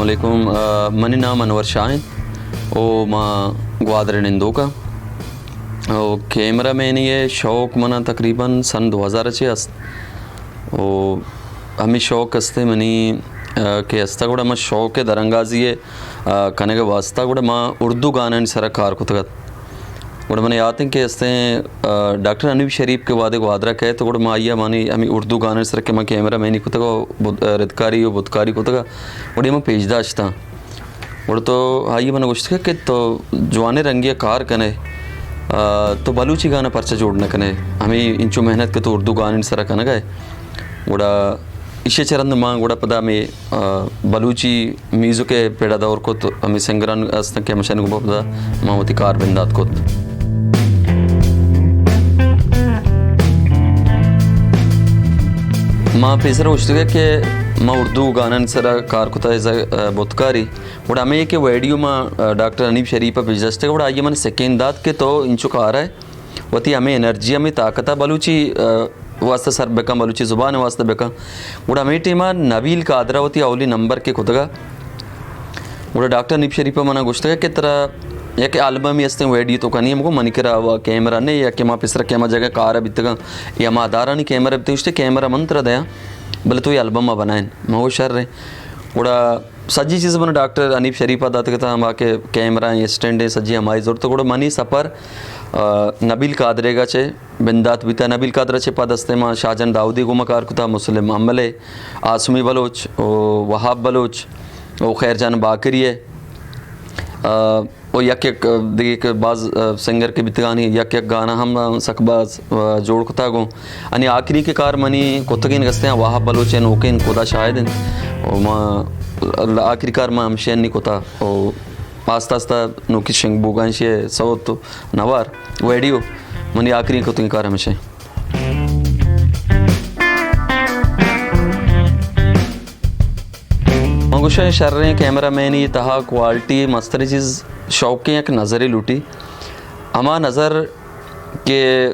علیکم، آ، منی نام انور شاہ انت و ما گوادر نندوک آں۔ و کیمرہ مینی ءِ شوق منا تقریباً سن دو ہزار ءَ چہ است۔ و ہمے شوق است منی، آ، کہ استہ گڑا من شوق ءِ درانگازی ءِ، آ، کنگ ءِ واستہ گڑا ما اردو گانانی سرا کار کتگ ات۔ گڑا من یات انت کہ استیں، آ، ڈاکٹر حنیف شریف کہ وہدے گوادر ءَ کئیت، گڑا ما آئی ءَ مانی ہمے اردو گانانی سرا کہ من کیمرہ مینی کتگ و بت-، آ، ردکاری و بتکاری کتگ، گڑا من پیش داشتاں۔ گڑا تو آئی ءَ من گوشتگ کہ تو جوانیں رنگے ءَ کار کنے، آ، تو بلوچی گانا پرچہ جوڑ نہ کنے؟ ہمے انچو محنت کہ تو اردو گانانی سرا کنگ ءَ ئے۔ گڑا ایشی ءَ چہ رند ما گڑا پدا ہمے، آ، بلوچی میوزک ءِ پڑ ءَ دور کت، ہمے سنگران استن کہ ہمشانی گوما پدا ما وتی کار بندات کت۔ ما پیسر گوشتگ کہ ما اردو گانانی سرا کار کتا، ایز ا، آ، بتکاری۔ گڑا ہمے کہ ویڈیو ما، آ، ڈاکٹر حنیف شریف ءَ پیش داشتگ، گڑا آئی ءَ من سکین دات کہ تو انچو کار ءَ وتی ہمے انرجی، ہمے طاقت ءَ بلوچی، آ، واستہ سر بکن، بلوچی زبان ءِ واستہ بکن۔ گڑا ہمے ٹائم ءَ نبیل قادر ءَ وتی اولی نمبر کہ کتگ ءَ، گڑا ڈاکٹر حنیف شریف ءَ منا گوشتگ کہ ترا یک البمے استیں، ویڈیو تو کنی؟ من گو منی کرا و کیمرہ نے، یا کہ ما پیسرا کہ ہما جگہ کار ءَ بیتگاں، یا ہما ادارھانی کیمرہ بیتگ، گوشتے کیمرہ من ترا دیاں، بلے تو اے البم ءَ بنائین۔ من گو شر ایں۔ گڑا سجی چیز من ڈاکٹر حنیف شریف ءَ داتگ اتاں، ہما کہ کیمرہ ایں، اسٹینڈ ایں، سجی ہمائی زرت۔ گڑا منی سفر، آ، نبیل قادر ءِ گا چہ بندات بیتا۔ نبیل قادر ءَ چہ پد استیں ما شاہ جان داؤدی گوما کار کتا، مسلم امل ءِ، آسمی بلوچ، او وہاب بلوچ، او خیر جان باقری ءِ، آ، او یک یک دگہ کہ باز، آ، سنگر کہ بیتگانی یک یک گانا ہم سک باز، آ، جوڑ کتا گوں۔ انی آخری کہ کار منی کتگین گستیں وہاب بلوچ ءِ نوکین خدا شاہد انت۔ او ما آخری کار ما ہمشی انی کتا۔ او آستہ آستہ نوکی شنگ بوگاں شے سوت نوار ویڈیو منی آخری کتگین کار ہمشی۔ من گوشاں شریں کیمرہ مینی تہا کوالٹی مستریں چیز شوقیں یک نظرے لوٹی۔ ہما نظر کہ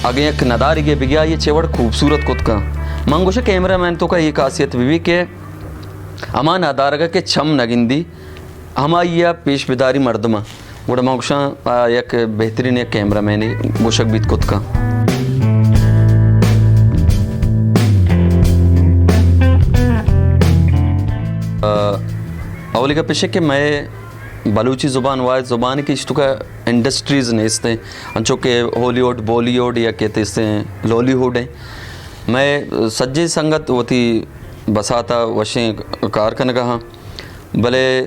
اگیں یک ندارگے بگیا، آئی چے وڑ خوبصورت کت کن۔ من گوشاں کیمرہ مین توکا اے خاصیت بہ بی کہ ہما ندارگا کہ چم نہ گندی، ہمائی ءَ پیش بداری مردماں۔ گڑا من گوشاں، آ، یک بہترین یک کیمرہ مین گوشگ بیت کت کن۔ آ، اولی گپ ایش کہ مئے بلوچی زبان واحد زبانے کہ اشی توکا انڈسٹریز نیستیں، انچو کہ ہالی ووڈ، بالی ووڈ یا کہ تیستیں لالی ووڈ ہیں۔ مئے سجیں سنگت وتی بساتا وشیں کار کنگا ہاں، بلے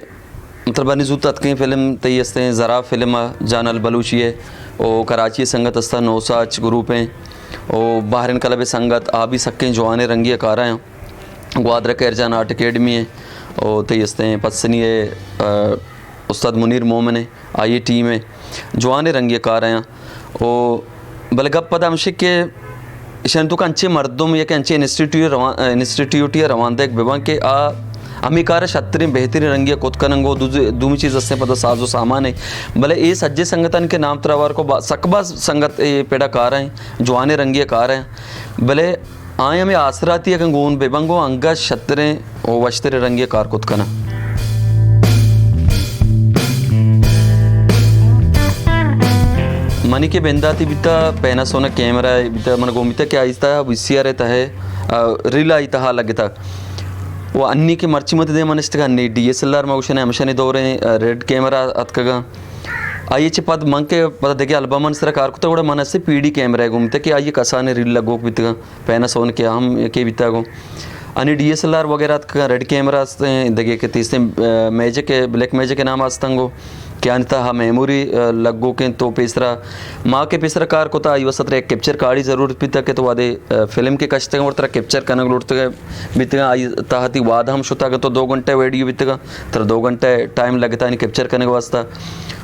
مطلب انی زوت اتکیں فلم تئی استیں، زرا فلم ءَ جان البلوچی ءِ، او کراچی ءِ سنگت استا نوساچ گروپ ایں، او بحرین کلب ءِ سنگت، آ بھی سکیں جوانیں رنگی ءَ کارا ایں۔ گوادر ءِ خیر جان آرٹ اکیڈمی ایں، او تئی استیں پسنی ءِ، آ، استاد منیر مومن ایں، آئی ٹیم ایں، جوانیں رنگی ءَ کارا ایں۔ او بلے گپ پدا ہمشی کہ ایشانی توکا انچیں مردم یا کہ انچیں انسٹیٹیوٹ روان-، انسٹیٹیوٹے ءَ رواندگ بہ باں کہ آ ہمے کار ءَ شتریں بہتریں رنگے ءَ کت کننگ و دو-، دومی چیز استیں پدا ساز و سامان ایں۔ بلے اے سجیں سنگتانی کہ نام ترا وار کو با-، سک باز سنگت اے پڑا کار ایں، جوانیں رنگے ءَ کار ایں۔ بلے آئی ہمے آسراتی اگاں گون بہ باں گوں انگت شتریں و وشتریں رنگے ءَ کار کت کناں۔ منی کہ بنداتی بیتا، پیناسونک کیمرہ بیتا، من گون بیتا کہ آئی تہا وی سی آر ءِ تہا، آ، ریل آئی تہا لگتا۔ و انی کہ مرچی مت دے من اشتگا انی ڈی ایس ایل آر ما گوشنے ہمشانی دوریں، آ، ریڈ کیمرہ اتکگا۔ آئی چہ پد من کہ پدا دگہ البمانی سرا کار کتا، گڑا من اسے پی ڈی کیمرہ گون بیتا کہ آئی کسانیں ریل لگوک بیتگا۔ پیناسونک ءَ ہم یکے بیتگ و انی ڈی ایس ایل آر وغیرہ اتکگ، ریڈ کیمرہ استیں، دگہ کہ تیستیں، آ، میجک ءِ، بلیک میجک ءِ نام استنگ و کہ آنی تہا میموری، آ، لگوک انت۔ تو پیسرا ما کہ پیسرا کار کتا، آئی واسطہ ترا یک کیپچر کارڈی ضرورت بیتگ کہ تو وہدے، آ، فلم کہ کشتگ اور ترا کیپچر کنگ لوٹتگ بیتگ، آئی تہا تئی وعدہ ہم شتگ، تو دو گھنٹہ ویڈیو بیتگ، ترا دو گھنٹہ ٹائم لگتا آنی کیپچر کنگ واسطہ۔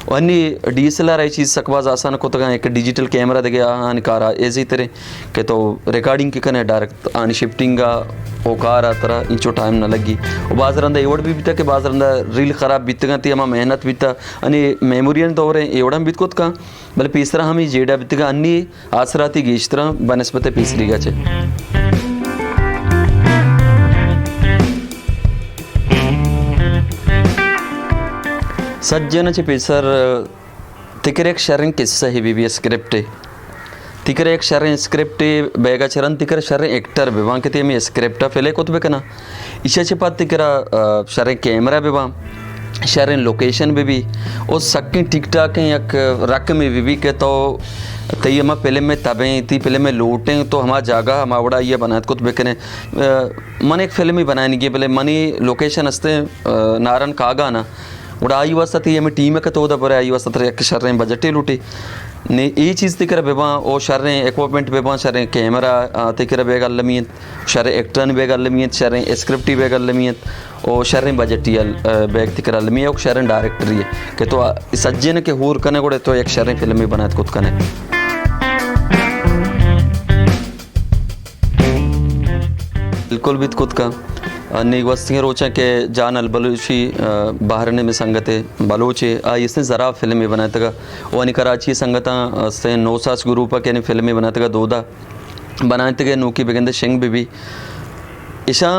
و انی ڈی ایس ایل آر ءَ اے چیز سک باز آسان کتگ، یک ڈیجیٹل کیمرہ دگہ آہانی کارا ایزی تریں کہ تو ریکارڈنگ کہ کنے ڈائریکٹ آنی شفٹنگ ءَ او کار ءَ ترا انچو ٹائم نہ لگی۔ و باز رندا اے وڑ بھی بیتا کہ باز رندا ریل خراب بیتگاں، تئی ہما محنت بیتا، انی میموری آنی دور ایں، اے وڑ ہم بیت کت کن، بلے پیسرا ہمے جیڑہ بیتگاں، انی آسراتی گیشتراں بہ نسبت پیسریگا چہ۔ سجن چہ پیسر تکر یک شریں قصہ ہی بی بی اسکرپٹ ء۔ تکر یک شریں اسکرپٹ ء بیگا چرن تکر شریں ایکٹر ببان کہ تی ہمیں اسکرپٹ ء فلے کت بکنا۔ ایشا چہ پد تکر، آ، شریں کیمرہ ببان، شریں لوکیشن ببی، او سکیں ٹک ٹاکیں یک رقمے ببی کہ تو تئی ہما فلم ء تبیں، تی فلم ء لوٹیں، تو ہما جاگہ ہما وڑا یہ بنات کت بکنے۔ آ، من ایک فلمی بنائنگی، بلے منی لوکیشن ہستے، آ، نارن کاگانا۔ گڑا آئی واسطہ تی ہمیں ٹیم ء کہ تو دا برے آئی واسطہ تر یک شریں بجٹے لوٹی۔ نے اے چیز تی کرا بباں، او شریں اکوپمنٹ بباں، شریں کیمرہ، آ، تی کرا بیگ المی انت، شریں ایکٹرانی بیگ المی انت، شریں اسکرپٹی بیگ المی انت، او شریں بجٹی ال-، آ، بیگ تی کرا المی انت، او شریں ڈائریکٹری ہے کہ تو آ، سجین کہ ہور کنے گڑے تو یک شریں فلمی بنات کت کنے۔ بالکل بیت کت کن۔ انی گوستگیں روچاں کہ جان البلوشی، آ، بحرین میں سنگت بلوچ ہے، آئی اس نے ذرا فلمے بنائے تگا۔ و انی کراچی سنگتاں، آ، سے نو ساس گروپ کے نے فلمے بنائے تگا، دودا بنائے تگے نوکی بگندے شنگ بی بی۔ اشاں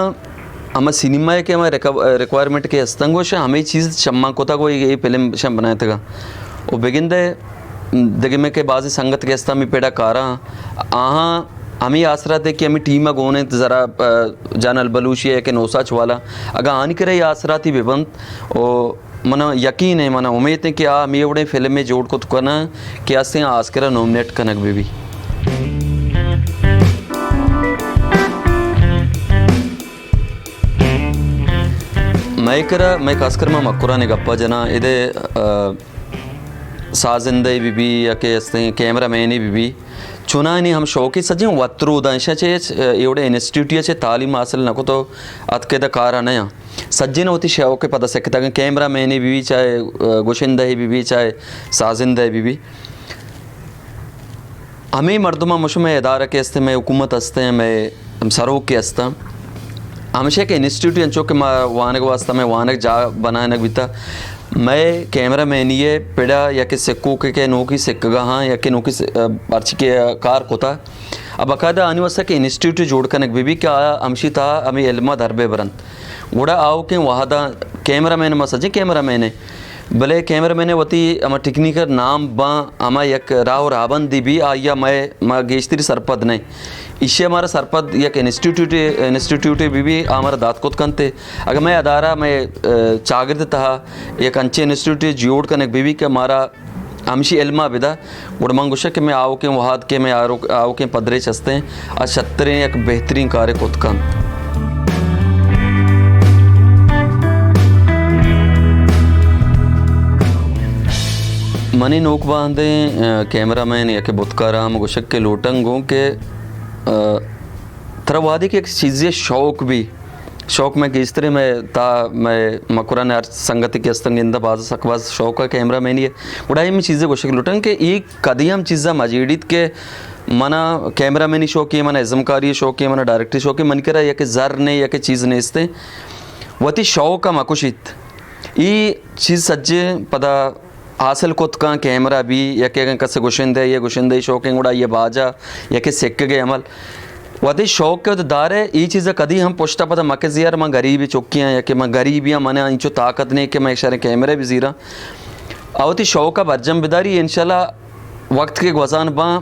ہما سینما ہے کہ ہما ریکو-، ریکوائرمنٹ کے استنگوش ہمیں چیز شمان کتا کو یہ فلم شم بنائے تگا۔ و بگندے دگہ میں کہ بعضی سنگت کے استا میں پیڑا کارا آہاں ہمے آسرات ء کہ ہمے ٹیم ء گون انت، ذرا، آ، جان البلوشی ء کہ نوساچ والا، اگاں آنی کرا اے آسراتی بہ بنت، او منا یقین ہے، منا امیت ہے کہ آ ہمے وڑیں فلمے جوڑ کت کناں کہ استیں آسکر ء نامنیٹ کنگ بہ بی۔ مئے کرا، مئے خاص کر ما مکران ء گپا جناں، ادے، آ، سازندہ بہ بی یا کہ استیں کیمرہ مین بہ بی، چوناہانی ہم شوقی سجیں وت روداں، ایشاں چہ ہچ، اے وڑیں انسٹیٹیوٹے چہ تعلیم حاصل نہ کتو، اتکے داں کارا نیاں۔ سجیں وتی شوق پدا سکتگ، کیمرہ مین بہ بی، چاہے گشندہ بہ بی، چاہے سازندہ بہ بی۔ ہمے مردماں مشمئے ادارہ کہ استیں، مئے حکومت استیں، مئے سروک کہ استاں، ہمیشہ کہ انسٹیٹیوٹ انچو کہ ما وانگ واسطہ مئے وانگ جاہ بنائینگ بیتا، مئے کیمرہ مینی ء پڑا یا کہ سکوک کہ نوکی سکگا ہاں یا کہ نوکی س-، پرچی کہ کار کتا، ء باقاعدہ آنی واسطہ کہ انسٹیٹیوٹ جوڑ کنگ بہ بی کہ آ ہمشی تہا ہمے علم ء در بہ برنت۔ گڑا آؤکیں وہداں کیمرہ مین ما سجیں کیمرہ مین ء، بلے کیمرہ مین ء وتی ہما ٹیکنیکل نام باں، ہما یک راہ و راہبندی بی، آئی ء مئے، ما گیشتری سرپد نہ ایں۔ ایشی ء مارا سرپد یک انسٹیٹیوٹ، انسٹیٹیوٹ بہ بی، آ مارا دات کت کنت۔ اگاں مئے ادارہ، مئے، ء، چاگرد ء تہا یک انچیں انسٹیٹیوٹ جوڑ کنگ بہ بی کہ مارا ہمشی علم ء بدا، گڑا من گوشاں کہ مئے آؤکیں وہد کہ مئے آروک-، آؤکیں پدریچ ہستیں، آ شتریں یک بہترین کارے کت کنت۔ منی نوک باندیں، آ، کیمرہ مین یا کہ بتکار ہم گوشگ کہ لوٹنگ گوں کہ، آ، ترا وہدے کہ یک چیزے شوق بی، شوق مئے گیشتریں مئے تا مئے مکران ہر سنگتے کہ استن گندہ باز سک باز شوق ء کیمرہ مینی ء۔ گڑا اے من چیزے گوشگ لوٹاں کہ اے کدی ہم چیزا مجیڑیت کہ منا کیمرہ مینی شوق ہے، منا ازمکاری شوق ہے، منا ڈائریکٹری شوق ہے، من کرا یک زر نے یک چیز نیستیں۔ وتی شوق ء مکشیت۔ اے چیز سجے پدا حاصل کت کن، کیمرہ بی، یکے اگن کسے گشندہ، یہ گشندہ شوقیں گڑا یہ باجا، یکے سکگے عمل۔ وتی شوق کہ دارے، ای چیز کدی ہم پشتا پدا مکہ زیار، من غریبی چکیاں، یا کہ من غریبیاں، من انچو طاقت نہیں کہ من شر کیمرہ بزیراں۔ او وتی شوق برجم بداری، انشاءاللہ وقت کے گوزان باں،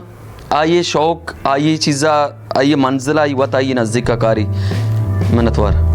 آئی شوق، آئی چیزا، آئی منزل، آئی وت، آئی نزدیک کاری۔ منتوار۔